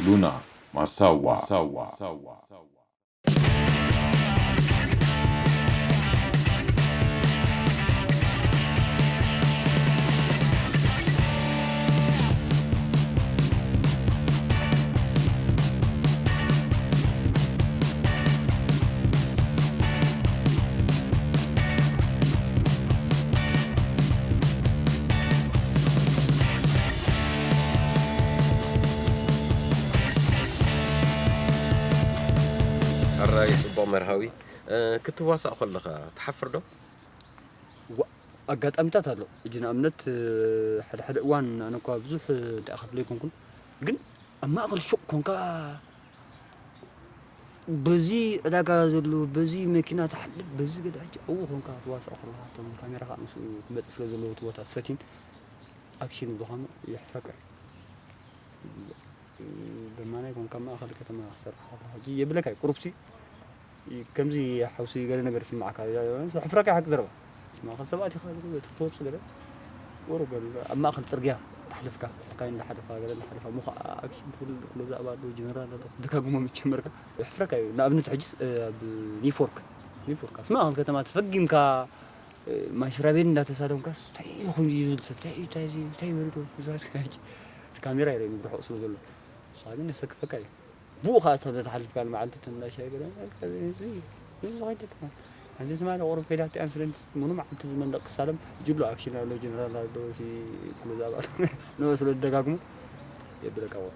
ሉና ማሳዋ። ሕራይ ጽቡቕ መርሃዊ። እ፣ ክትዋሳእ ከለኻ ትሓፍር ዶ? ዋ፣ ኣጋጣሚታት ኣሎ። ሕጂ ንኣብነት፣ እ፣ ሓደ ሓደ እዋን ኣነ እኳ ብዙሕ፣ እ፣ ደኣ ክብል ኣይኮንኩን፣ ግን ኣብ ማእከል ሹቕ ኮንካ፣ በዚ ዕዳጋ ዘሎ፣ በዚ መኪና ትሓልፍ፣ በዚ ገለ ሕጂ ኣብኡ ኮንካ ትዋሳእ ከለኻ፣ እቶም ካሜራ ከዓ ምስኡ ትመጽእ ስለ ዘለዎ እቲ ቦታ ሰቲን ኣክሽን ብዃኑ የሕፍረካ እዩ። በማናይ ኮንካ ኣብ ማእኸል ከተማ ክሰርሕ ከሎ ሕጂ የብለካ እዩ። ቁሩብሲ ከምዚ ሓውሲ ገለ ነገር ይስምዓካ። ሕፍረካ እዩ ሓቂ ዘረባ። ማእኸል ሰባት ኢኻ ገለ ትወጽእ ገለ ቁሩብ ገለ ኣብ ማእኸል ጽርግያ ተሕልፍካ፣ እንታይ እንዳሓለፋ ገለ እንዳሓለፋ፣ እሞ ከዓ ኣክሽን ትብል፣ ክሎዝ ኣፕ ኣሎ፣ ጀነራል ኣሎ፣ ደጋግሞ ምጀመርካ። የሕፍረካ እዩ። ንኣብነት ሕጂስ፣ እ፣ ኣብ ኒውፎርክ፣ ኒውፎርክ ኣብቲ ማእኸል ከተማ ተፈጊምካ፣ እ፣ ማይ ሽራቤን እንዳተሳለምካስ፣ እንታይ እዩ ኮይኑ ዝብል ሰብ፣ እንታይ እዩ፣ እንታይ እዩ፣ እንታይ እዩ ወሪዱ? ብዙሓት ሕጂ እቲ ካሜራ ይረኣየኒ ብርሑቕ ስለ ዘሎ። ንስኻ ግን የሰክፈካ እዩ። ብኡ ኸዓ ሰብ ተተሓልፍካ ንመዓልቲ ተመላሻይ ገለ፣ እዚ፣ እዚ ኸይደ ተማ። ሓንቲ ስማዕለ ቁሩብ ከይዳ እቲኣን ፍሬንድስ፣ ምኑ መዓልቲ ዝመንደቕ ክሳለም፣ ጅሎ ኣክሽን ኣሎ፣ ጀነራል ኣሎ፣ እቲ ክሎዝ ኣፕ ኣሎ። ንኡ ስለ ዝደጋግሙ፣ የብለካ ወ።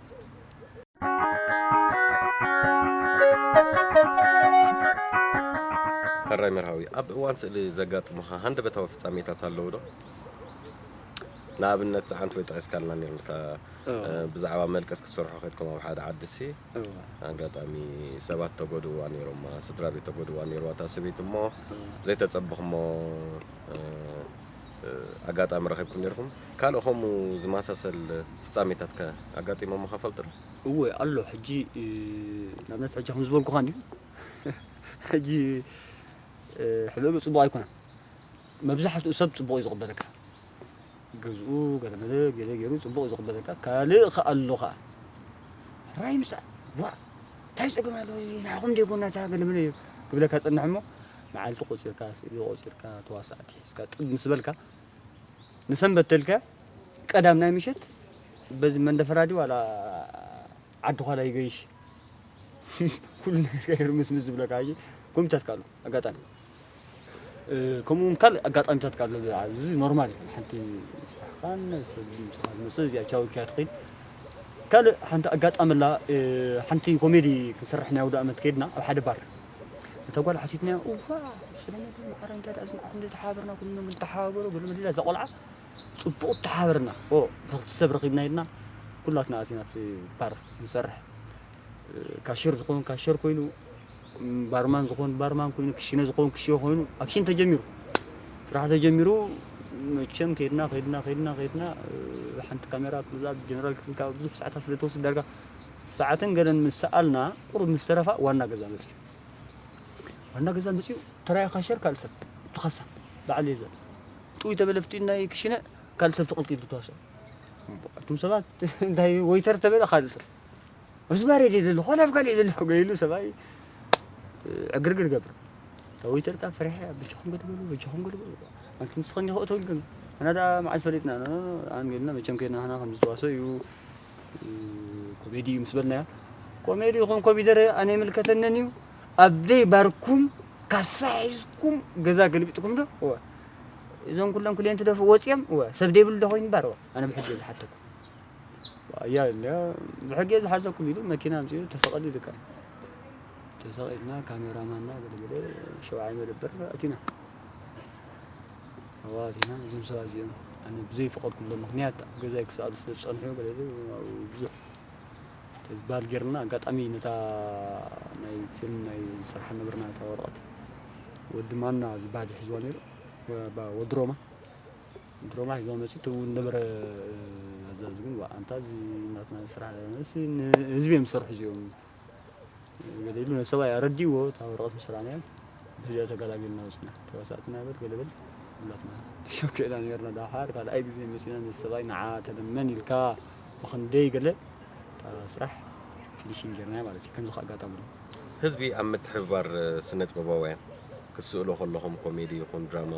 ሕራይ መርሃዊ፣ ኣብ እዋን ስእሊ ዘጋጥሙኻ ሃንደበታዊ ፍጻሜታት ኣለዉ ዶ? ንኣብነት፣ ኣንቲ ወይ ጠቒስካልና ነይርካ፣ እ፣ ብዛዕባ መልቀስ ክትሰርሑ ከድኩም ኣብ ሓደ ዓድሲ፣ ኣጋጣሚ ሰባት ተጎድእዋ ነይሮማ፣ ስድራ ቤት ተጎድእዋ ነይርዋ፣ እታ ሰበይቲ እሞ ዘይተጸበኽሞ፣ እ፣ እ፣ ኣጋጣሚ ረኺብኩም ነይርኩም። ካልእ ከምኡ ዝመሳሰል ፍጻሜታት ከ ኣጋጢሞምኻ ፈልጡ ዶ? እወ ኣሎ። ሕጂ፣ እ፣ ንኣብነት ሕጂ ከም ዝበልኩኻ እንድዩ። ሕጂ፣ እ፣ ሕብእብእ ጽቡቕ ኣይኮነን። መብዛሕትኡ ሰብ ጽቡቕ እዩ ዝቕበለካ። ገዝኡ ገለመለ ገለ ገይሩ ጽቡቕ እዩ ዝቕበለካ። ካልእ ከኣ ኣሎ ከኣ። ራይ ምሳእ፣ ዋ፣ እንታይ ጸገም ኣለዎ? እዚ ንዓኹም ደይኮና እታ ገለመለ እዩ ክብለካ ጸንሕ እሞ፣ መዓልቲ ቆጺርካ፣ ስእሊ ቆጺርካ፣ ተዋሳእቲ ሒዝካ ጥብ ምስ በልካ፣ ንሰንበት ተልካ ቀዳም ናይ ምሸት በዚ መንደፈራ ድዩ ዋላ ዓዲ ኳላ ይገይሽ ኩሉ ነገር ከይሩ ምስ ምስ ዝብለካ ሕጂ ኮሚታት ካሉ ኣጋጣሚ እ፣ ከምኡ እውን ካልእ ኣጋጣሚታት ካሉ እዚ ኖርማል እዩ። ሓንቲ ስራሕካን ሰብ ምሳኻ ዝመፅእ እዚኣ ቻው ኢልካያ ትኽእል። ካልእ ሓንቲ ኣጋጣሚ ኣላ እ፣ ሓንቲ ኮሜዲ ክንሰርሕ ናይ ኣውደ ኣመት ከይድና ኣብ ሓደ ባር ነታ ጓል ሓቲትናያ እዋ ጽለመ ማዕረ እንታይ ደኣ ዝንዓኹም ዘይተሓባበርና ኩሉ መን ተሓባበሩ ገለ መለ እዛ ቆልዓ ጽቡቕ ተሓባበርና ኦ ብኽልተ ሰብ ረኺብና ኢልና ኩላትና ኣቲና ኣብቲ ባር ንሰርሕ ካሽር ዝኾን ካሽር ኮይኑ ባርማን ዝኾን ባርማን ኮይኑ ክሽነ ዝኾን ክሽነ ኮይኑ ኣክሽን ተጀሚሩ ስራሕ ተጀሚሩ መቸም ከይድና ከይድና ከይድና ከይድና ሓንቲ ካሜራ ክዛ ጀነራል ክትልካ ብዙሕ ሰዓታት ስለ ተወስድ ዳርጋ ሰዓትን ገለን ምስ ሰኣልና ቁሩብ ምስ ተረፋ ዋና ገዛ መፅዩ ዋና ገዛ መፅዩ ተራያ ካሸር ካልእ ሰብ ትኸሳ በዓል የለ ጥይ ተበለፍቲ ናይ ክሽነ ካልእ ሰብ ተቐልቂሉ ተዋሰ እቱም ሰባት እንታይ ወይተር ተበለ ካልእ ሰብ እዚ ባሬድ የለ ኣለኹ ናብ ካልእ የለ ኣለኹ ገይሉ ሰብኣይ ዕግርግር ገብር ተወይተርካ ፍርሐ በጃኹም ገድበሉ በጃኹም ገድበሉ ኣንቲ ንስኸን ይኸእቶ ኢልክን ኣና ዳ መዓዝ ፈሊጥና ኣን ገልና መቸም ከይድና ንሕና ከም ዝተዋሰ እዩ ኮሜዲ እዩ ምስ በልናዮ ኮሜዲ ይኹን ኮሚደረ ኣነ ይምልከተነን እዩ ኣብ ደይ ባርኩም ካሳ ሒዝኩም ገዛ ገልቢጥኩም ዶ እወ እዞም ኩሎም ክልዮን ትደፍኡ ወፂኦም እወ ሰብ ደይብሉ ዶ ኮይኑ ባር እወ ኣነ ብሕጊ እየ ዝሓተኩም እያ እያ ብሕጊ እየ ዝሓዘኩም ኢሉ መኪና ኣምፅኡ ተሰቐል ይልካ ተሰቒልና ካሜራማንና ገለገለ ሸውዓይ መደበር ኣቲና ኣብኡ ኣቲና እዞም ሰባት እዚኦም ኣነ ብዘይፈቐድኩሎም ምኽንያት ኣብ ገዛይ ክሰኣሉ ስለ ዝፀንሑ ገለ ብዙሕ ዝበሃል ጌርና ኣጋጣሚ ነታ ናይ ፊልም ናይ ስራሕ ነበርና ነታ ወረቐት ወዲ ማና ዝበሃል ይሕዝዋ ነይሩ ወዲ ሮማ ወዲ ሮማ ሒዝዋ መፂ እቲ እውን ነበረ ኣዛዚ ግን ኣንታ እዚ ናትና ስራሕ ንህዝቢ እዮም ዝሰርሑ እዚኦም ገለ ኢሉ ነሰባይ ኣረዲእዎ እታ ወረቐት ምስ ረኣናያ በዚኣ ተገላጊልና ወፅና ተዋሳእትና በል ገለ በል ሸኪዕና ነርና። ዳሓር ካልኣይ ግዜ መፂና፣ ነዚ ሰብኣይ ንዓ ተለመን ኢልካ ብኽንደይ ገለ፣ እታ ስራሕ ፊኒሽን ጌርናያ ማለት እዩ። ከምዚ ከ ኣጋጣሚ ህዝቢ ኣብ ምትሕብባር ስነ ጥበባውያን ክትስእሎ ከለኹም፣ ኮሜዲ ይኹን ድራማ፣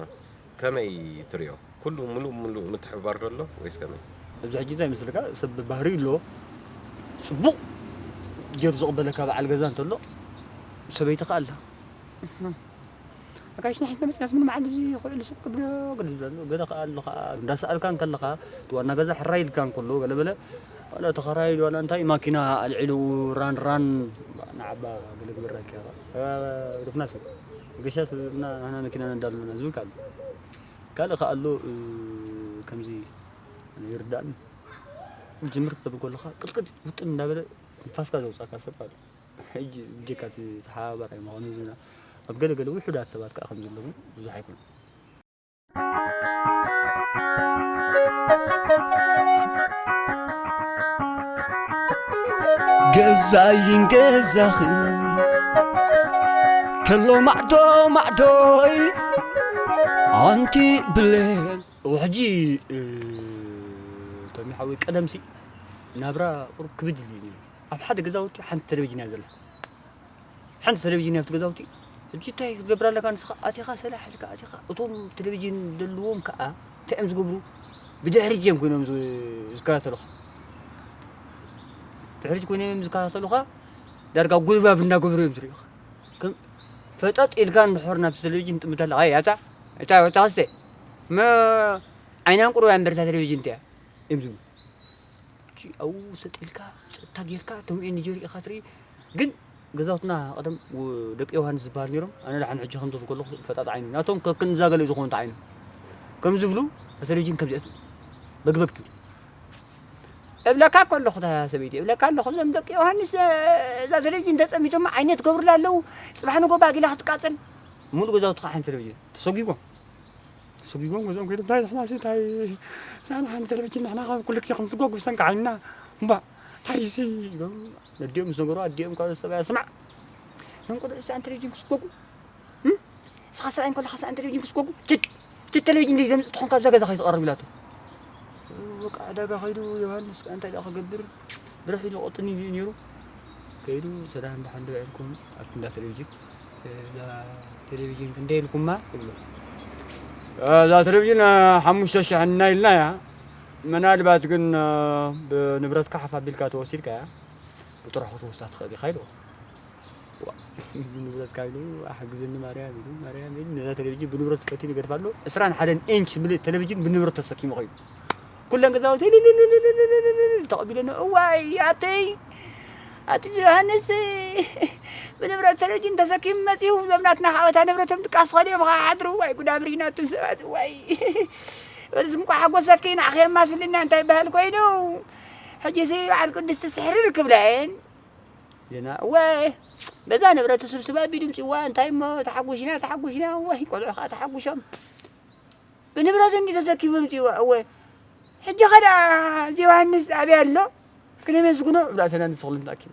ከመይ ትሪኦ? ኩሉ ምሉእ ምሉእ ምትሕብባር ዶ ኣሎ ወይስ ከመይ? ኣብዚ ሕጂ እንታይ ይመስልካ፣ ሰብ ብባህሪኡ ኣሎ፣ ፅቡቕ ገይሩ ዝቕበለካ በዓል ገዛ እንተሎ፣ ሰበይቲ ከኣ ኣላ። ኣጋይሽ ንሕና መፅናስ ምን መዓል እዚ ኩዕሉ ሱቅ ቅድሚ ገለ ዝብለሉ ገለ ከኣ ኣሎ ከኣ እንዳሰኣልካ እንከለኻ ዋና ገዛ ሕራይ ኢልካ እንከሎ ገለ በለ ዋላ ተኸራይ ዋላ እንታይ ማኪና ኣልዒሉ ራን ራን ንዓባ ገለ ግበራ ኪያ ሩፍናስ ገሻ ስብና ንሕና መኪና ነዳሉና ዝብል ካሉ ካልእ ከኣ ኣሎ ከምዚ ይርዳእኒ ጅምር ክትብል ከለኻ ቅልቅል ውጥን እንዳበለ ንፋስካ ዘውፃካ ሰብ ካሉ ሕጂ ብጀካ እቲ ተሓባባራይ ምዃኑ ዝብላ ኣብ ገለ ገለ ውሑዳት ሰባት ከዓ ከም ዘለዉ ብዙሕ ኣይኮነን። ገዛይን ገዛኽን ከሎ ማዕዶ ማዕዶይ ኣንቲ ብሌን ሕጂ ቶሚ ሓወይ ቀደምሲ ናብራ ቁሩብ ክብድ ኢሉ እዩ ነይሩ። ኣብ ሓደ ገዛውቲ ሓንቲ ቴሌቪዥን እያ ዘላ። ሓንቲ ቴሌቪዥን ኣብቲ ገዛውቲ ሕጂ እንታይ ክትገብር ኣለካ ንስኻ ኣቲኻ ሰላሕ ኢልካ ኣቲኻ እቶም ቴሌቪዥን ደልዎም ከዓ እንታይ እዮም ዝገብሩ ብድሕሪት እዮም ኮይኖም ዝከታተሉኻ ድሕሪት ኮይኖም እዮም ዝከታተሉኻ ዳርጋ ጉልባብ እናገበሩ እዮም ዝርእዩኻ ከም ፈጠጥ ኢልካ እንድሕር ናብቲ ቴሌቪዥን ጥምት ኣለኻ ኣይ ኣታ እታ ወታ ክስተ መ ዓይናን ቁሩብ ኣንበርታ ቴሌቪዥን እንተያ እዮም ዝብሉ ኣብኡ ሰጥ ኢልካ ጸጥታ ጌርካ እቶም ኤንጂኦ ርኢኻ ትርኢ ግን ገዛውትና ቀደም ደቂ ዮሃንስ ዝበሃል ነይሮም ኣነ ደሓን ሕጂ ከም ዝብል ከለኹ ፈጣጥ ዓይኑ ናቶም ከክንዛ ገለ ዝኾኑ እንተ ዓይኑ ከም ዝብሉ ቴሌቪዥን ከም ዝእቱ በግበግ ትብል እብለካ እኮ ኣለኹ እታ ሰበይቲ እብለካ ኣለኹ እዞም ደቂ ዮሃንስ እዛ ቴሌቪዥን ተጸሚቶም ዓይነት ገብርላ ኣለዉ ጽባሕ ንጎ ባጊላ ክትቃጸል ሙሉ ገዛውትኻ ሓንቲ ቴሌቪዥን ተሰጒጎም ተሰጒጎም ገዝኦም ከይዶም እንታይ ንሕና ሲ እንታይ ሳና ሓንቲ ቴሌቪዥን ንሕና ካብ ኩሉ ግዜ ክንስጎግ ብሰንኪ ዓይንና እምባ እንታይ ሲ ኢሎም ነዲኦም ምስ ነገሩ ኣዲኦም ካብ ሰብኣያ ስማዕ እዞም ቆልዑ ሲ ኣን ቴሌቪዥን ክስጎጉ እም? ንስኻ ሰብኣይ እንከለኻ ሲ ኣን ቴሌቪዥን ክስጎጉ ችድ ችድ ቴሌቪዥን ዘይ ዘምፅእ ትኾን ካብዛ ገዛ ከይትቐርብ ኢላቶ በቃ ዕዳጋ ከይዱ ዮሃንስ ከ እንታይ ደኣ ክገብር ብርሕ ኢሉ ቆጥኒ ኢሉ ነይሩ ከይዱ ሰላም ደሓን ዶ ውዒልኩም ኣብቲ እንዳ ቴሌቪዥን እዛ ቴሌቪዥን ክንደይ ኢልኩማ ይብሎ እዛ ቴሌቪዥን ሓሙሽተ ሽሕ እና ኢልና እያ ምናልባት ግን ብንብረትካ ሓፍ ኣቢልካ ተወሲድካ እያ ብጥርሑ ክትወስዳ ትኽእል ኢኻ ኢልዎ ንብረትካ ኢሉ ኣሕግዝኒ ማርያም ኢሉ ማርያም ኢሉ ነዛ ቴሌቪዥን ብንብረት ፈቲኑ ይገድፋ ኣሎ ዕስራን ሓደን ኢንች ምልእ ቴሌቪዥን ብንብረት ተሰኪሙ ኸይዱ ኩለን ገዛውቲ ተቐቢለና እዋይ ኣተይ ኣቲ ዮሃንስ ብንብረት ተለጅን ተሰኪሙ መፂኡ እዞም ናትና ካበታ ንብረቶም ድቃስ ኸሊኦም ኸሓድሩ ዋይ ጉድ ኣምሪና እቱም ሰባት ዋይ በልስ እንኳ ሓጎሰኪ ንዓኸ የማስልና እንታይ ይበሃል ኮይኑ ሕጂ ሲ በዓል ቅድስቲ ስሕርር ክብላየን ዜና እወ በዛ ንብረት ስብስብ ኣቢሉ ምፅዋ እንታይ እሞ ተሓጉሽና ተሓጉሽና ወይ ቆልዑ ከዓ ተሓጉሾም ብንብረቱ እንዲ ተሰኪሙ ምፅዋ እወ ሕጂ ኸዳ እዚ ዮሃንስ ኣበይ ኣሎ ክነመስግኖ እብላ ሰናን ስኽልን ተኣኪቡ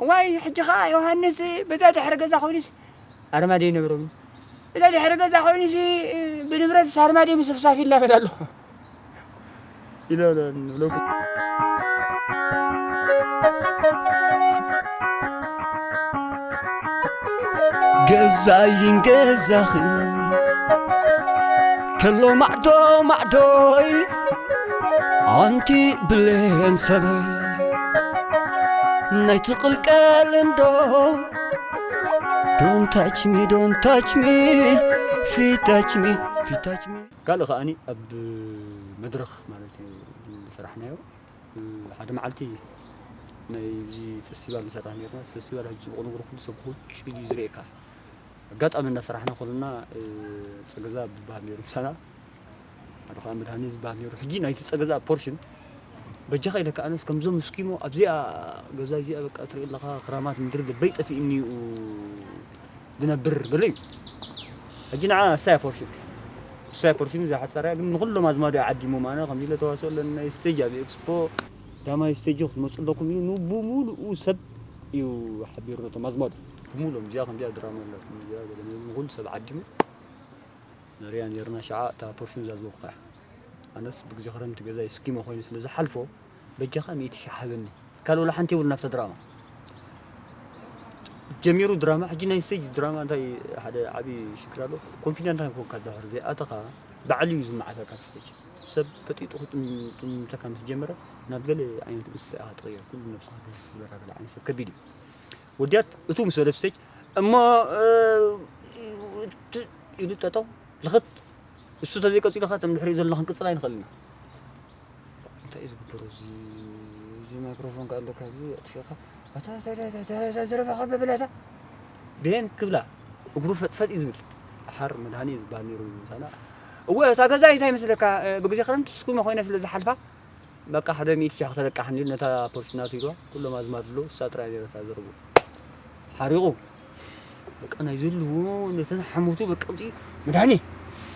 እዋይ ሕጂ ኸዓ ዮሃንስ በዛ ድሕሪ ገዛ ኮይኑስ ኣርማድዮ ይነብረሉ በዛ ድሕሪ ገዛ ኮይኑስ ብንብረትስ ኣርማድዮ ምስፍሳፍ ይላመድ ኣሎ ኢለ ንብለኩም ገዛይን ገዛኽን ከሎ ማዕዶ ማዕዶይ ኣንቲ ብሌን ሰበይ ናይ ትቕልቀል እንዶ Don't touch me, don't touch me, feet touch me, feet touch me. ካልእ ከዓኒ ኣብ መድረኽ ማለት እዩ ዝሰራሕናዮ ሓደ መዓልቲ ናይ እዚ ፈስቲቫል ንሰርሕ ነርና ፈስቲቫል ሕጂ ጽቡቕ ነገር ኩሉ ሰብ ክውጭ እዩ ዝርእየካ ኣጋጣሚ እንዳሰራሕና ኮለና ጸገዛ ብበሃል ነይሩ ምሳና ሓደ ከዓ መድሃኒ ዝበሃል ነይሩ ሕጂ ናይቲ ጸገዛ ፖርሽን በጃኻ ኢለካ ኣነስ ከምዞም እስኪሞ ኣብዚኣ ገዛ እዚኣ በቃ ትርኢ ኣለኻ ክራማት ምድሪ ልበይ ጠፊእኒ እዩ ዝነብር ገለ እዩ ሕጂ ንዓ እሳያ ፖርሽን እሳያ ፖርሽን እዛ ሓፃርያ ግን ንኩሎም ኣዝማዶ ዓዲሞም ኣነ ከምዚ ኢለ ተዋስኦ ኣለኒ ናይ ስቴጅ ኣብ ኤክስፖ ዳማይ ስቴጅ ክትመፁ ኣለኩም ኢሉ ንብሙሉኡ ሰብ እዩ ሓቢሩ ነቶም ኣዝማዶ ብሙሉኦም እዚኣ ከምዚኣ ድራማ ኣላ ንኩሉ ሰብ ዓዲሙ ንሪኣ ኔርና። ሸዓ እታ ፖርሽን እዛ ዝበልኩኻ እያ። ኣነስ ብግዜ ክረምቲ ገዛይ ስኪሞ ኮይኑ ስለ ዝሓልፎ፣ በጃኻ ሚእቲ ሺሕ ሃበኒ። ካልእ ወላ ሓንቲ የብሉን ኣብታ ድራማ። ጀሚሩ ድራማ፣ ሕጂ ናይ ስቴጅ ድራማ እንታይ ሓደ ዓቢ ሽግር ኣሎ። ኮንፊደንት ኣይኮንካ ድሕር ዘይኣተኻ፣ ባዕሉ እዩ ዝመዓተካ ስቴጅ። ሰብ ፈጢጡ ክጥምጥምተካ ምስ ጀመረ፣ ናብ ገለ ዓይነት እንስሳ ኢኻ ትቕየር። ኩሉ ነብስኻ ግፍፍ ዝበለካ ገለ ዓይነት ሰብ ከቢድ እዩ። ወዲያት እቱ ምስ በለ ስቴጅ፣ እሞ፣ እ፣ ት-፣ ኢሉ ጠጠው፣ ልኽት። እሱ ተዘይቀጺሉ ኸ፣ እቶም ድሕሪኡ ዘለና ክንቅጽል ኣይንኽእልን ኢና። እንታይ እዩ ዝግበሮ እዚ? እዚ ማይክሮፎን ከ ኣለካ፣ እዚ ኣጥፊእካ፣ ኣታ፣ ኣታ፣ ኣታ፣ ኣታ፣ ኣታ፣ ዘረባኻ በበላታ። ብሄን ክብላ፣ እግሩ ፈጥፈጥ እዩ ዝብል። ሓር መድሃኒ እዩ ዝበሃል ነይሩ ምሳና። እወ፣ እታ ገዛ እንታይ ይመስለካ? እ፣ ብግዜ ክረምቲ ስኩመ ኮይነ ስለ ዝሓልፋ፣ በቃ ሓደ ሚእቲ ሺሕ ክተለቃሕኒ ኢሉ ነታ ፖርሽናት ኢልዋ፣ ኩሎም ኣዝማድ ኣለዉ፣ እሳ ጥራይ ነይራ እታ ዘረብኡ። ሓሪቑ። በቃ ናይ ዘለዉ ነተን ሓሞቱ በቃ ውፅኢ፣ "መድሃኔ፣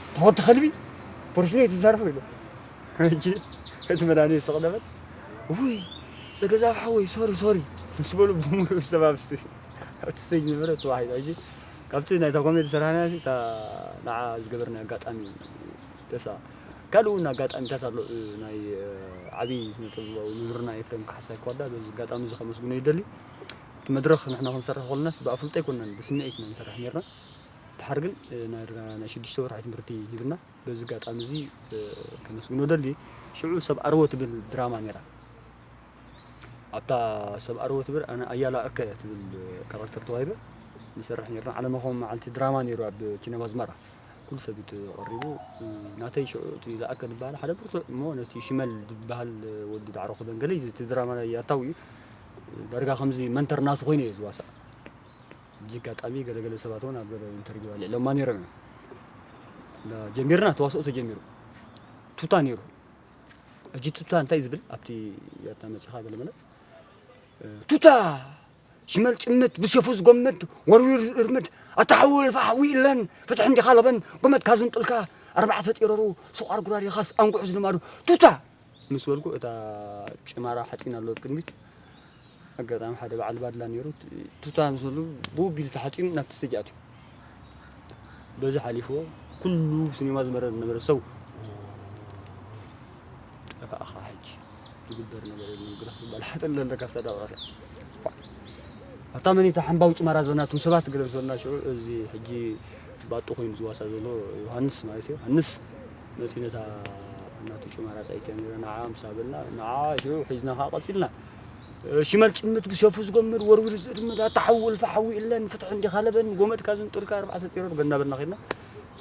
እታ ወዲ ከልቢ ፖርሽኖ እየ ትዛረቦ" ኢሉ። ሕጂ እቲ መድሃኔ ዝተቕደመት፣ "ውይ፣ ጸገዛብ ሓወይ፣ ሶሪ፣ ሶሪ" ምስ በሉ ብምሉእ ሰብ ኣብ ስቴ-፣ ኣብቲ ስቴጅ ነበረ ተዋሒዳ። ሕጂ ካብቲ ናይታ ኮሜዲ ሰራሕና እታ ንዓ ዝገበርና ኣጋጣሚ እዩ። ደሳ ካልእ እውን ኣጋጣሚታት ኣሎ። እ፣ ናይ፣ እ፣ ዓብዪ ስነ ጥበባዊ መምህርና ኤፍሬም ካሕሳይ ኳዳ በዚ ኣጋጣሚ እዚ ከመስግኖ ይደሊ። እቲ መድረኽ ንሕና ክንሰርሕ ከለናስ ብኣፍልጦ ኣይኮንናን፣ ብስምዒት ኢና ንሰርሕ ነርና። ድሓር ግን፣ እ፣ ናይ፣ ናይ ሽዱሽተ ወርሒ ትምህርቲ ሂብና። በዚ ኣጋጣሚ እዚ፣ እ፣ ከመስግኖ ደሊ። ሽዑ ሰብ ኣርዎ ትብል ድራማ ነይራ። ኣብታ ሰብ ኣርዎ ትብል ኣነ ኣያላ እከ ትብል ካራክተር ተዋሂበ ንሰርሕ ነርና። ዓለመኸም መዓልቲ ድራማ ነይሩ ኣብ ኪነማ ኣዝመራ። ኩሉ ሰብ እዩ ተቐሪቡ። ናተይ ሽዑ እቲ ዝኣከ ዝበሃል ሓደ ብርቱዕ እሞ ነቲ ሽመል ዝበሃል ወዲ ዳዕሮ ክበን ገለ እዩ እቲ ድራማ ኣታዊ እዩ። ዳርጋ ከምዚ መንተር ናቱ ኮይኑ እየ ዝዋሳእ። ብዚ ኣጋጣሚ ገለገለ ሰባት እውን ኣብ ገለ ኢንተርቪው ኣልዒሎማ ነይሮም እዮም። እና ጀሚርና፣ ተዋስኦ ተጀሚሩ። ቱታ ነይሩ። ሕጂ ቱታ እንታይ ዝብል ኣብቲ ያታ መጺኻ ገለ መለ? እ፣ ቱታ! ሽመል ጭምት ብሴፉ ዝጎምድ ወርዊር ዝእርምድ ኣታሓውል ፋሕዊ ኢለን ፍትሒ እንዲኻ ለበን ጎመድካ ዝንጥልካ ኣርባዕተ ጢረሩ ስቋር ጉራሪኻስ ኣንጉዑ ዝልማዱ ቱታ! ምስ በልኩ እታ ጭማራ ሓጺን ኣሎ ቅድሚት ኣጋጣሚ ሓደ በዓል ባድላ ነይሩ። ቱታ ምስ በሉ ብውቢል ተሓጺኑ ናብቲ ስቴጅ ኣትዩ። በዚ ሓሊፍዎ ኩሉ ሲኔማ ዝመረ ዝነበረ ሰብ ጠፋእኻ ሕጂ ዝግበር ነገር የለን ግዳ ክበሃል ሓጥለለ ካብታ ዳቕቓት እያ። ኣታ መን እታ ሓምባው ጭማራ ዘናቱም ሰባት ገለ ምስ በልና ሽዑ እዚ ሕጂ ባጡ ኮይኑ ዝዋሳ ዘሎ ዮሃንስ ማለት እዩ። ዮሃንስ መፂኡ ነታ ናቱ ጭማራ ጠይቀ ነረ ንዓ ምስ ኣበልና ንዓ ሽዑ ሒዝና ከዓ ቀፂልና። ሽመል ጭምት ብሰፉ ዝጎምድ ወርዊር ዝእርምድ ኣታሓውል ፋሓዊ እለን ፍትሒ እንዲኻ ለበን ጎመድካ ዝንጡልካ ኣርባዕተ ጤሮር ገና በልና ኸድና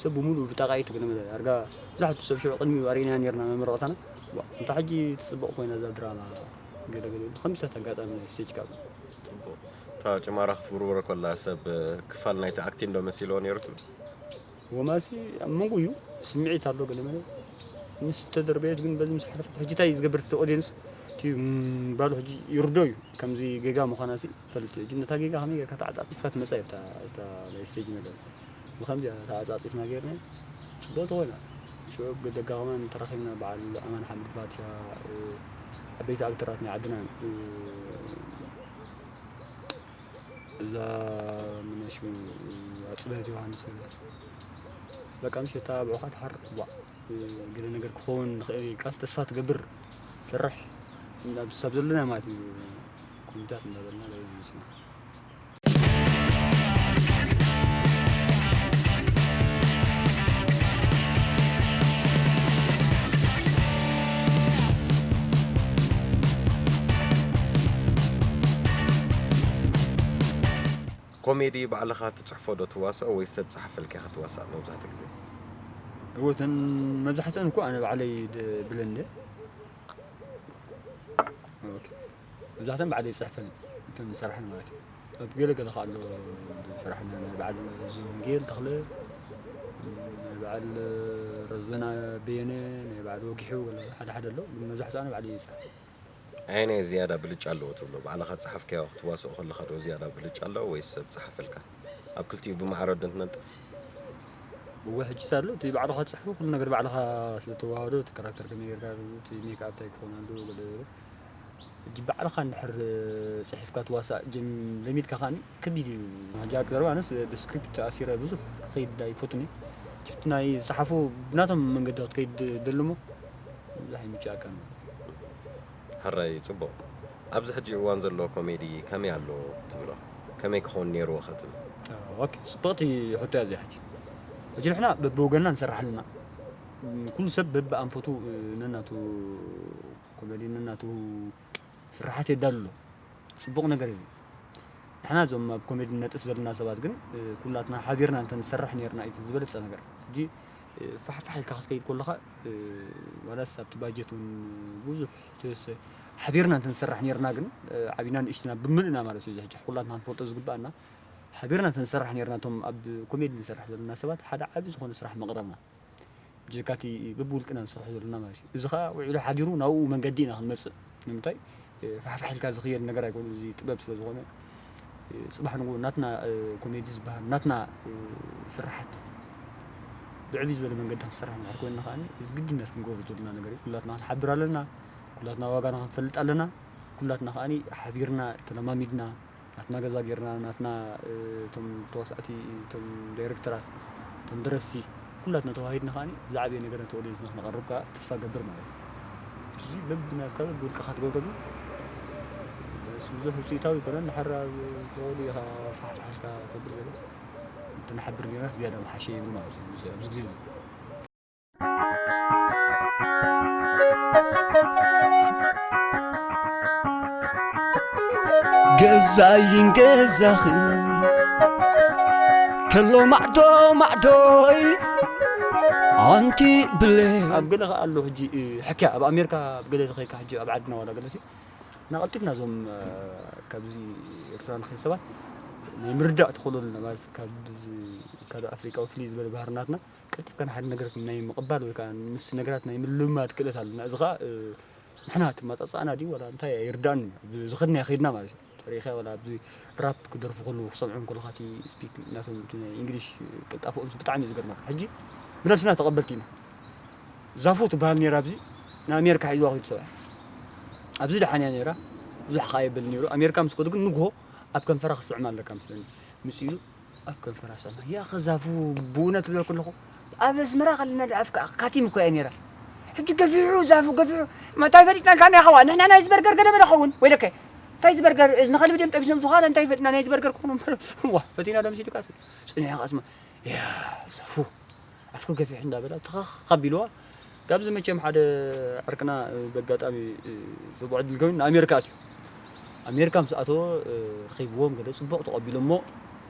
ሰብ ብምሉኡ ብጣቃይት ገለ መለ ኣርጋ ብዙሓት ሰብ ሽዑ ቅድሚኡ ኣርእና ነርና መመረቕታና። ዋ፣ እንታ ሕጂ ትፅበቕ ኮይና እዛ ድራማ ገለ ገለ ኢሉ ከምዚታት ኣጋጣሚ ናይ ስቴጅ ካብ እታ ጭማራ ክትውርወረ ከላ ሰብ ክፋል ናይቲ ኣክቲንግ ዶ መሲልዎ ነይሩ ትብል? ወማሲ ኣብ መንጎ እዩ ስምዒት ኣሎ ገለ መለ ምስ ተደርበየት ግን በዚ ምስ ሓለፈት ሕጂ እንታይ ዝገብር እቲ ኦዲየንስ እቲ ባሉ ሕጂ ይርዶ እዩ ከምዚ ጌጋ ምዃና ሲ ፈልጥ እዩ። ነታ ጌጋ ከመይ ጌርካ ተዓጻጺፍካ ትመጻ እዩ ኣብታ ናይ ስቴጅ ነገር። ብኸምዚ ተዓጻጺፍና ጌርና ጽቡቕ ተኾይና። ሽዑ ብደጋ ከማን ተራኺብና በዓል ኣማን ሓምድ ባትያ፣ እ፣ ዓበይቲ ኣክተራት ናይ ዓድና፣ እ፣ እዛ ምነሹ ኣጽብህት ዮሃንስ በቃ ምሽ እታ ብዕኻ ትሓር ዋ፣ እ፣ ገለ ነገር ክኸውን ንኽእል ኢልካስ ተስፋ ትገብር ትሰርሕ እንዳ ሰብ ዘለና ማለት እዩ። ኮሚታት እንዳበልና ላይ ዝመስል ኮሜዲ ባዕልኻ ትጽሕፎ ዶ ትዋስኦ ወይ ሰብ ጸሓፈልካ ኢኻ ትዋሳእ መብዛሕትኡ ግዜ? እወ፣ እተን መብዛሕትአን እኮ ኣነ ባዕለይ ድ-፣ ብለን እንደ። ኦኬ። መብዛሕትአን ባዕለይ ይጽሕፈን፣ እተን ዝሰርሐን ማለት እዩ። ኣብ ገለ ገለ ከኣ ኣሎ ዝሰርሐን፣ ናይ በዓል እዚ ወንጌል ተኽለ፣ ናይ በዓል ረዘና በየነ፣ ናይ በዓል ወጊሑ፣ ገለ ሓደ ሓደ ኣሎ። ግን መብዛሕትኡ ኣነ ባዕለይ ይጽሕፍ። ኣየናይ ዝያዳ ብልጫ ኣለዎ ትብሎ? ባዕልኻ ዝጸሓፍካዮ ክትዋስኦ ከለኻ ዶ ዝያዳ ብልጫ ኣለዎ ወይስ ሰብ ጸሓፈልካ? ኣብ ክልቲኡ ብማዕረ ዶ ትነጥፍ? እወ፣ ሕጂስ ኣሎ። እቲ ባዕልኻ ትጽሕፎ፣ ኩሉ ነገር ባዕልኻ ስለ ተዋህዶ፣ እቲ ካራክተር ከመይ ጌርካ፣ እቲ ሜክኣፕ እንታይ ክኸውን ኣለዎ፣ ገለ፣ ገለ። ሕጂ ባዕልኻ እንድሕር ጽሒፍካ ትዋሳእ፣ ጀም-፣ ለሚድካ ከኣ ከቢድ እዩ። ሕጂ ኣብ ቀረባ ኣነስ ብስክሪፕት ተኣሲረ ብዙሕ ክኸይድ ኣይፈቱን እየ። ናይ ዝጸሓፉ ብናቶም መንገዲ ክትከይድ ደሊ እሞ፣ ብዙሕ ኣይምችኣካን። ሕራይ፣ ጽቡቕ። ኣብዚ ሕጂ እዋን ዘሎ ኮሜዲ ከመይ ኣሎ ትብሎ? ከመይ ክኸውን ነይርዎ ከ ትብል? ኦኬ፣ ጽብቕቲ ሕቶ እያ እዚኣ ሕጂ። ሕጂ ንሕና በብወገንና ንሰርሕ ኣለና። ኩሉ ሰብ በብኣንፈቱ ነናቱ ኮሜዲ ነናቱ ስርሓት የዳሉ ኣሎ። ጽቡቕ ነገር እዩ። ንሕና እዞም ኣብ ኮሜዲ ነጥፍ ዘለና ሰባት ግን፣ እ፣ ኩላትና ሓቢርና እንተ ንሰርሕ ኔርና እዩ እቲ ዝበለጸ ነገር። ሕጂ፣ እ፣ ፋሕፋሕ ኢልካ ክትከይድ ከለኻ፣ እ፣ ዋላስ ኣብቲ ባጀት እውን ብዙሕ ተወሰ-፣ ሓቢርና እንተ ንሰርሕ ኔርና ግን፣ እ፣ ዓቢና ንእሽትና ብምልእና ማለት እዩ። እዚ ሕጂ ኩላትና ክንፈልጦ ዝግባኣና፣ ሓቢርና እንተ ንሰርሕ ኔርና፣ እቶም ኣብ ኮሜዲ ንሰርሕ ዘለና ሰባት ሓደ ዓቢ ዝኾነ ስራሕ መቕረብና። ብጀካ እቲ በብውልቅና ንሰርሖ ዘለና ማለት እዩ። እዚ ኸኣ ውዒሉ ሓዲሩ ናብኡ መንገዲ ኢና ክንመጽእ። ንምንታይ? እ፣ ፋሕፋሕ ኢልካ ዝኽየድ ነገር ኣይኮነን፣ እዚ ጥበብ ስለ ዝኾነ። እ፣ ጽባሕ ንግሆ ናትና፣ እ፣ ኮሜዲ ዝበሃል፣ ናትና፣ እ፣ ስርሓት ብዕብይ ዝበለ መንገዲ ክንሰርሕ እንድሕር ኮይንና ከኣኒ፣ እዚ ግድነት ክንገብሮ ዘለና ነገር እዩ። ኩላትና ክንሓብር ኣለና፣ ኩላትና ዋጋና ክንፈልጥ ኣለና፣ ኩላትና ከኣኒ ሓቢርና ተለማሚድና፣ ናትና ገዛ ጌርና፣ ናትና፣ እ፣ እቶም ተዋሳእቲ፣ እቶም ዳይረክተራት፣ እቶም ደረስቲ፣ ኩላትና ተዋሂድና ከኣኒ ዝዓበየ ነገር ነቲ ኦድየንስና ክነቐርብ ከኣ ተስፋ ገብር ማለት እዩ። እዚ በብናትካ በብውልቅኻ ትገብሮ ግን፣ እሱ ብዙሕ ውፅኢታዊ ኣይኮነን። ድሓር ኣብ ፈቐዱ ኢኻ ፋሕፋሕ ኢልካ ተብል ገለ እንተንሓብር ጌርና ዝያዳ ምሓሸ ይብል ማለት እዩ። ኣብዚ፣ ኣብዚ ግዜ እዚ። ገዛይን ገዛኽን ከሎ ማዕዶ ማዕዶይ ኣንቲ ብለ ኣብ ገለ ኸኣ ኣሎ ሕጂ፣ እ፣ ሕክያ ኣብ ኣሜሪካ ኣብ ገለ ተኸይካ ሕጂ ኣብ ዓድና ዋላ ገለሲ እና ቀልጢፍና እዞም፣ እ፣ ካብዚ ኤርትራ ንኸይድ ሰባት ናይ ምርዳእ ተኽእሎ ኣለና ማለት ካብዚ ካልእ ኣፍሪቃዊ ፍልይ ዝበለ ባህሪ ናትና ቀልጢፍካ ንሓደ ነገር ናይ ምቕባል ወይ ከዓ ምስ ነገራት ናይ ምልምማድ ክእለት ኣለና። እዚ ከዓ፣ እ፣ ንሕና እቲ ኣመጻጽኣና ድዩ ዋላ እንታይ ኣይርዳእን እዩ። ብዝኸድናዮ ከይድና ማለት እዩ። ተሪእኻ ዋላ ኣብዚ ራፕ ክደርፉ ከለዉ ክሰምዖም ከለኻ እቲ ስፒክ ናቶም እቲ ናይ እንግሊሽ ቅልጣፈኦምስ ብጣዕሚ እዩ ዝገርመካ። ሕጂ ብነብስና ተቐበልቲ ኢና። ዛፉ ትበሃል ነይራ ኣብዚ ንኣሜሪካ ሒዝዋ ከይዱ ሰብኣይ። ኣብዚ ደሓን እያ ነይራ። ብዙሕ ከኣ የበል ነይሩ። ኣሜሪካ ምስ ከዱ ግን ንግሆ ኣብ ከንፈራ ክስዕማ ኣለካ መስለኒ። ምስ ኢሉ ኣብ ከንፈራ ሰማ። ያኸ ዛፉ ብእውነት ዝብለኩ ኣለኹ ኣብ ኣስመራ ከለና ደኣ ኣፍካ ኣካቲም እኮ እያ ነይራ። ሕጂ ገፊሑ ዛፉ ገፊሑ እንታይ ፈሊጥናልካ ናይ ኣኸዋ ንሕና ናይዚ በርገር ገለ መለ ኸውን ወይለከ እንታይ እዚ በርገር እዚ ንኸልቢ ድዮም ጠቢሶም ዝኾነ እንታይ ፈሊጥና ናይዚ በርገር ክኾኑ እምበር ዋ ፈቲና ደምሲልካ ጽኒሑ ከኣ ስማ ያ ዛፉ ኣፍኪ ገፊሕ እንዳበላ ትኸኽ ኣቢልዋ። ካብዚ መቸም ሓደ ዓርክና በጋጣሚ ጽቡቕ ዕድል ኮይኑ ንኣሜሪካ ኣትዩ። ኣሜሪካ ምስ ኣተወ ረኺብዎም ገለ ጽቡቕ ተቐቢሎሞ።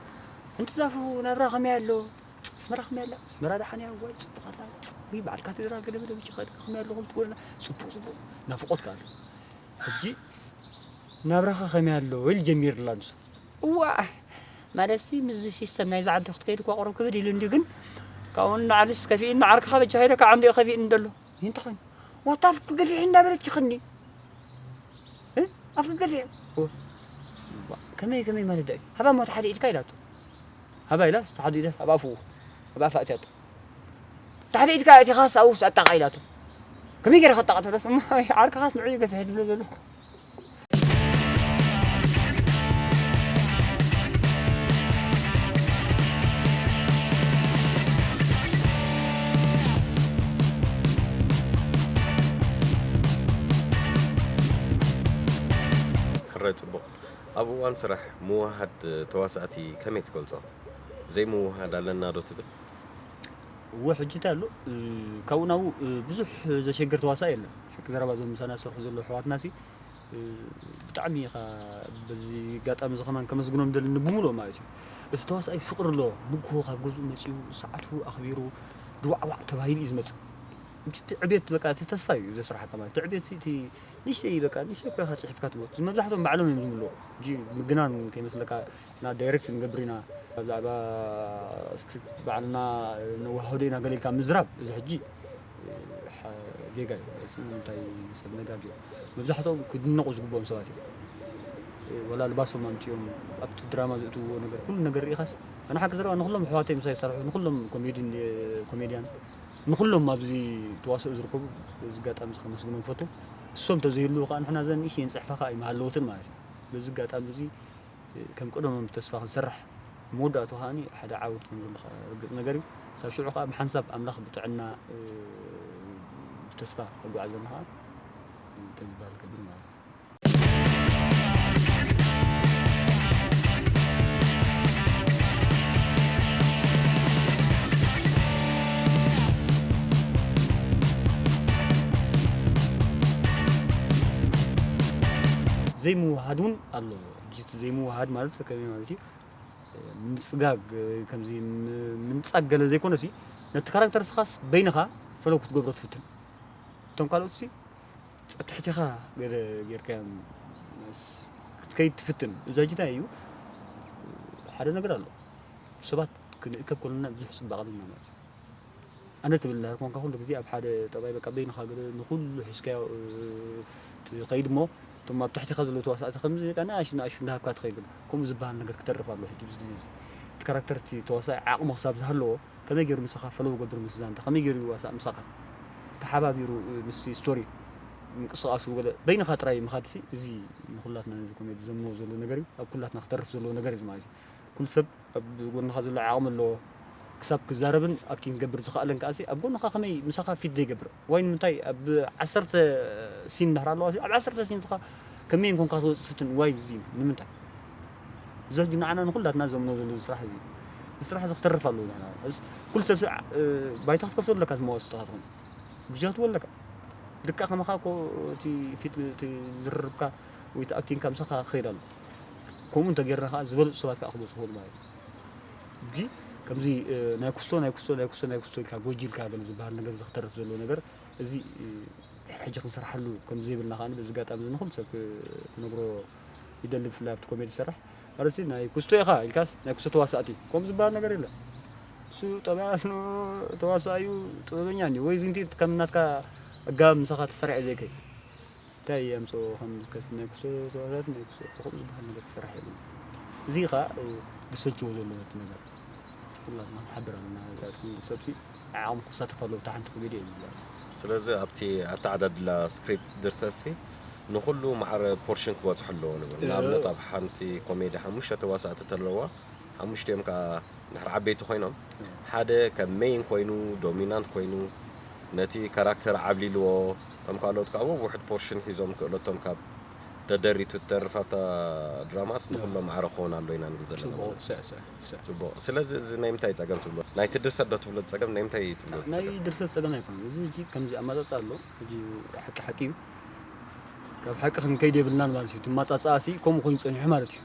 እንቲ ዛፉ ናብራ ከመይ ኣሎ? ኣስመራ ከመይ ኣላ? ኣስመራ ደሓን እያ? ዋይ ጽቡቕ ኣላ። ውይ በዓል ካቴድራል ገለ በለ ብቻ ከመይ ኣሎ? ከምቲ ጎደና ጽቡቕ ጽቡቕ ናፍቖት ከኣ ኣሎ። ሕጂ ናብራኻ ከመይ ኣሎ? ኢሉ ጀሚርላ ንሱ። እዋእ ማለትሲ ምስዚ ሲስተም ናይዚ ዓዲ ክትከይድ እኳ ቅሩብ ክብድ ኢሉ እንድዩ ግን ካብኡ ንላዕልስ ከፊእኒ ዓርክኻ በጃኻ ኢለካ ዓምዲኡ ከፊእኒ ደሎ እንታይ ኮይኑ ዋታ ኣፍኪ ገፊሕ እንዳበለች ይኽኒ ኣፍኪ ገፊሕ ከመይ ከመይ ማለት ዳይ ሃባ ሞት ሓደ ኢድካ ኢላቶ ሃባ ኢላስ ሓደ ኢዳስ ኣብ ኣፍኡ ኣብ ኣፋ ኣትያቶ ታሕደ ኢድካ ኣእቲኻስ ኣብኡስ ኣጣቓ ኢላቶ ከመይ ገይረ ከጣቕተሎስ ዓርክኻስ ንዕኡ ገፊሕ ድብሎ ዘሎ ሕራይ ጽቡቕ። ኣብ እዋን ስራሕ ምውህሃድ ተዋሳእቲ ከመይ ትገልጾ? ዘይምውህሃድ ኣለና ዶ ትብል? እወ ሕጂ እንታይ ኣሎ ካብኡ ናብኡ ብዙሕ ዘሸግር ተዋሳኢ የለን። ሓቂ ዘረባ እዞም ምሳና ዝሰርሑ ዘለዉ ኣሕዋትና ሲ ብጣዕሚ ኢኻ በዚ ኣጋጣሚ እዚ ከማን ከመስግኖም ደለኒ ብምሉኦም ማለት እዩ። እዚ ተዋሳኣይ ፍቕሪ ኣለዎ። ንግሆ ካብ ገዝኡ መጺኡ ሰዓቱ ኣኽቢሩ ድዋዕዋዕ ተባሂሉ እዩ ዝመጽእ። እቲ ዕቤት በቃ እቲ ተስፋ እዩ ዘስርሓካ ማለት እቲ ዕቤት ሲ እቲ ንእሽተይ በቃ ንእሽተይ እኮ ኢኻ ጽሒፍካ ትሞት። እዚ መብዛሕትኦም ባዕሎም እዮም ዝምልኡ። ሕጂ ምግናን ከይመስለካ ኢና ዳይሬክት ንገብር ኢና ብዛዕባ ስክሪፕት ባዕልና ነወሃህዶ ኢና ገለ ኢልካ ምዝራብ እዚ ሕጂ ጌጋ እዩ። እዚ ንምንታይ ሰብ ነጋግዮ መብዛሕትኦም ክድነቑ ዝግብኦም ሰባት እዮም። ወላ ልባሶም ኣምፅኦም ኣብቲ ድራማ ዝእትውዎ ነገር ኩሉ ነገር ርኢኻስ ኣነ ሓቂ ዘረባ ንኩሎም ኣሕዋተይ ምሳይ ዝሰርሑ ንኩሎም ኮሜድያን ንኩሎም ኣብዚ ተዋስኦ ዝርከቡ በዚ ኣጋጣሚ እዚ ከመስግኖም ፈቱ። እሶም ተዘይህልዉ ከዓ ንሕና እዘን ንእሽተይ ንፅሕፋ ከዓ ኣይምሃለወትን ማለት እዩ። በዚ ኣጋጣሚ እዚ ከም ቅደሞም ብተስፋ ክንሰርሕ መወዳእቱ ከዓኒ ሓደ ዓወት ከም ዘሎ ከዓ ርግፅ ነገር እዩ። ሳብ ሽዑ ከዓ ብሓንሳብ ኣምላኽ ብጥዕና ብተስፋ ኣጓዓዘና ከዓ እንታይ ዝበሃል ከብል ማለት እዩ። ዘይምውሃድ እውን ኣለዎ። ሕጂ እቲ ዘይምውሃድ ማለት ከመይ ማለት እዩ? ምንጽጋግ ከምዚ ምንጻግ ገለ ዘይኮነሲ ነቲ ካራክተር ስኻስ በይንኻ ፈለው ክትገብሮ ትፍትን። እቶም ካልኦትሲ ኣብ ትሕቲኻ ገለ ጌርካዮም ክትከይድ ትፍትን። እዚ ሕጂ እንታይ እዩ? ሓደ ነገር ኣሎ። ሰባት ክንእከብ ከለና ብዙሕ ጽባቐ ኣለና ማለት እዩ። ኣነ ትብል እንድሕር ኮንካ ኩሉ ግዜ ኣብ ሓደ ጠባይ በቃ በይንኻ ገለ ንኹሉ ሒዝካዮ ትኸይድ እሞ እቶም ኣብ ትሕቲኻ ዘለዉ ተዋሳእቲ ከምዚ በቃ ንኣሽቱ ንኣሽቱ እንዳሃብካ ትኸይድ። ከምኡ ዝበሃል ነገር ክተርፍ ኣለዎ። ሕጂ ብዚ ግዜ እዚ እቲ ካራክተር እቲ ተዋሳኢ ዓቕሚ ክሳብ ዝሃለዎ ከመይ ገይሩ ምሳኻ ፈለው ገብር ምስ ዛንታ ከመይ ገይሩ ይዋሳእ ምሳኻ ተሓባቢሩ ምስቲ ስቶሪ ምንቅስቃሱ ገለ በይንኻ ጥራይ ምኻድሲ እዚ ንኩላትና ነዚ ኮሜዲ ዘምኖ ዘሎ ነገር እዩ። ኣብ ኩላትና ክተርፍ ዘለዎ ነገር እዩ ማለት እዩ። ኩሉ ሰብ ኣብ ጎንኻ ዘሎ ዓቕሚ ኣለዎ ክሳብ ክዛረብን ኣክቲንግ ክገብር ዝኽኣለን ከኣሲ ኣብ ጎንኻ ከመይ ምሳኻ ፊት ዘይገብር ዋይ ንምንታይ ኣብ ዓሰርተ ሲን እንድሕር ኣለዋ ኣብ ዓሰርተ ሲን ዝኻ ከመይ እንኮንካ ትወፅእ ትፍትን ዋይ እዚ ንምንታይ እዚ ሕጂ ንዓና ንኩላትና ዘምኖ ዘሎ እዚ ስራሕ እዚ እዚ ስራሕ እዚ ክተርፍ ኣለዎ ንሕና እስ ኩሉ ሰብ ስዕ ባይታ ክትከፍቶ ኣለካ መዋስጥኻ ትኾን ግዜያት ኣለካ ልካ ከማኻ እኮ እቲ ፊት እቲ ዝርርብካ ወይ እቲ ኣክቲንግካ ምሳኻ ክኸይድ ኣሎ ከምኡ እንተጌርና ከዓ ዝበለፁ ሰባት ከዓ ክመፁ ክኽእሉ ማለት እዩ ሕጂ ከምዚ ናይ ኩስቶ ናይ ኩስቶ ናይ ኩስቶ ናይ ኩስቶ ኢልካ ጎጂ ኢልካ ገለ ዝበሃል ነገር እዚ ክተርፍ ዘለዎ ነገር እዚ ድሕሪ ሕጂ ክንሰርሓሉ ከም ዘይብልና ከዓ በዚ ኣጋጣሚ እዚ ንኹሉ ሰብ ክነግሮ ይደሊ ብፍላይ ኣብቲ ኮሜዲ ዝሰርሕ ማለት ናይ ኩስቶ ኢኻ ኢልካስ ናይ ኩስቶ ተዋሳእቲ ከምኡ ዝበሃል ነገር የለ እሱ ጠባይ ኣሎ ተዋሳእዩ ጥበበኛ እንዲ ወይ ዝንቲ ከም ናትካ ኣጋብ ምሳኻ ተሰሪዐ ዘይከይ እንታይ የምፅኦ ከም ከቲ ናይ ኩስቶ ተዋሳእቲ ናይ ኩስቶ ከምኡ ዝበሃል ነገር ክሰርሕ የብሉ እዚ ከዓ ድሰጅዎ ዘሎ ነቲ ነገር ኩላትና ክንሓብር ኣለና። ኩሉ ሰብሲ ዓቕሙ ክሳተፍ ኣለዎ። እታ ሓንቲ ኮሜዲ እየ ዝብላ። ስለዚ ኣብቲ ኣተዓዳድላ ስክሪፕት ድርሰትሲ ንኹሉ ማዕረ ፖርሽን ክበፅሑ ኣለዎ ንብል። ንኣብነት ኣብ ሓንቲ ኮሜዲ ሓሙሽተ ተዋሳእቲ ተለዋ ሓሙሽቲኦም ከዓ ንድሕር ዓበይቲ ኮይኖም ሓደ ከም ሜይን ኮይኑ ዶሚናንት ኮይኑ ነቲ ካራክተር ዓብሊልዎ ከም ካልኦት ከዓ ውሕድ ፖርሽን ሒዞም ክእለቶም ካብ ተደሪቱ ትተርፍ ኣብታ ድራማስ ንኹሎም ማዕረ ክኸውን ኣሎ ኢና ንብል ዘለና ጽቡቕ ማለት እዩ። ስዕ ስዕ ስዕ ጽቡቕ። ስለዚ እዚ ናይ ምንታይ ጸገም ትብሎ? ናይቲ ድርሰት ዶ ትብሎ ጸገም? ናይ ምንታይ ትብሎ ናይ ጸገም? ድርሰት ጸገም ኣይኮነን። እዚ ሕጂ ከምዚ ኣመጻጽኣ ኣሎ። ሕጂ ሓቂ ሓቂ እዩ። ካብ ሓቂ ክንከይድ የብልናን ማለት እዩ። እቲ ኣመጻጽኣሲ ከምኡ ኮይኑ ጸኒሑ ማለት እዩ።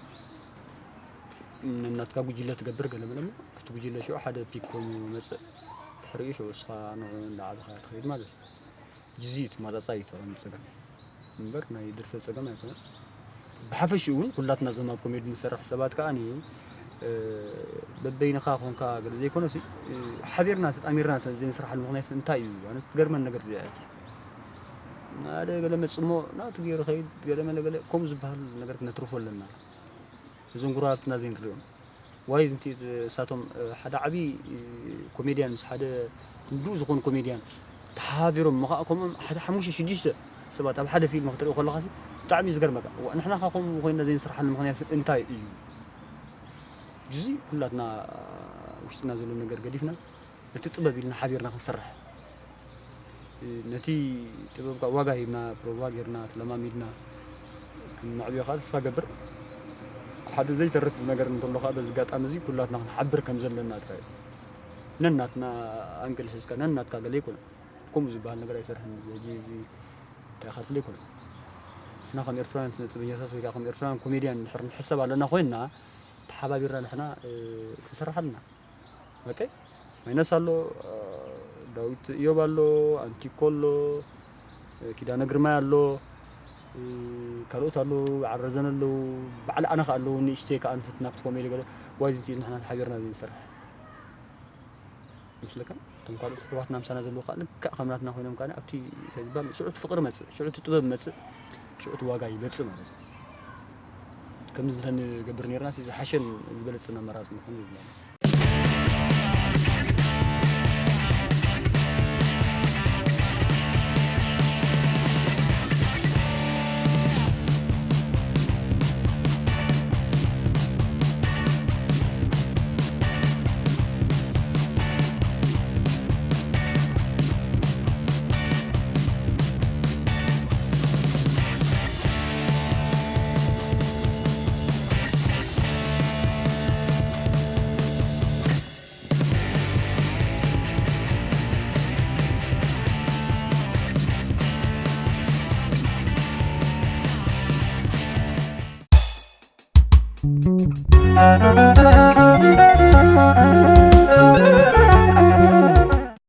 ነናትካ ጉጅለ ትገብር ገለ መለ እሞ ኣብቲ ጉጅለ ሽዑ ሓደ ፒክ ኮይኑ ይመጽእ። ድሕሪኡ ሽዑ እስኻ ንዑ እንዳዓበኻ ትኸይድ ማለት እዩ። ጅዚ እቲ ማጻጻ እዩ ተቐምጥ ጸገም እምበር ናይ ድርሰት ጸገም ኣይኮነን። ብሓፈሽኡ እውን ኩላትና እዞም ኣብ ኮሜዲ ንሰርሕ ሰባት ከኣ በበይንኻ ኮንካ ገለ ዘይኮነሲ ሓቢርና ተጣሚርና ዘይንስርሓሉ ምኽንያት እንታይ እዩ ኣነ ትገርመን ነገር እዚኣ እያ ሓደ ገለ መጽሞ ናቱ ገይሩ ኸይድ ገለ መለ ገለ ከምኡ ዝበሃል ነገር ክነትርፎ ኣለና እዞም ጉራብትና ዘይንሪኦም ዋይ ዝንቲ እሳቶም ሓደ ዓብዪ ኮሜድያን ምስ ሓደ ክንድኡ ዝኾኑ ኮሜድያን ተሓባቢሮም እሞ ከዓ ከምኦም ሓደ ሓሙሽተ ሽዱሽተ ሰባት ኣብ ሓደ ፊልም ክትርኢ ከለኻሲ ብጣዕሚ እዩ ዝገርመካ። እዋ፣ ንሕና ኸ ከምኡ ኮይንና ዘይንስርሓሉ ምኽንያት እንታይ እዩ? ጅዚ ኩላትና ውሽጥና ዘሎ ነገር ገዲፍና ነቲ ጥበብ ኢልና ሓቢርና ክንሰርሕ ነቲ ጥበብ ከዓ ዋጋ ሂብና ፕሮቫ ጌርና ተለማሚድና ክንመዕብዮ ከዓ ተስፋ ገብር ሓደ ዘይተርፍ ነገር እንተሎ ከዓ በዚ ኣጋጣሚ እዚ ኩላትና ክንሓብር ከም ዘለና ጥራይ ነናትና ኣንግል ሒዝካ ነናትካ ገለ ይኮነ ከምኡ ዝበሃል ነገር ኣይሰርሕን እዚ ሕጂ እዚ እንታይ ካልኩል ይኮነ ንሕና ከም ኤርትራውያን ስነ ጥበኛታት ወይ ከዓ ከም ኤርትራውያን ኮሜድያን ድሕር ንሕሰብ ኣለና ኮይንና ተሓባቢርና ንሕና ክንሰርሕ ኣለና በቀይ ማይነስ ኣሎ ዳዊት እዮብ ኣሎ ኣንቲኮ ኣሎ ኪዳነ ግርማይ ኣሎ ካልኦት ኣለዉ ዓረዘን ኣለዉ ባዕሊ ኣነ ከ ኣለዉ ንእሽተይ ከኣ ንፍት ናብቲ ኮሜዲ ገለ ዋይ ዝቲ ንሕና ሓቢርና ዘይንሰርሕ መስለካ እቶም ካልኦት ኣሕዋትና ምሳና ዘለዉ ከዓ ልክዕ ከም ናትና ኮይኖም ከዓ ኣብቲ እንታይ ዝበሃል ሽዑ እቲ ፍቅሪ መፅእ ሽዑ እቲ ጥበብ መፅእ ሽዑ እቲ ዋጋ ይመፅእ ማለት እዩ ከምዚ እንተንገብር ነርና ዝሓሸን ዝበለፅን ኣመራፂ ምኾኑ ይብላ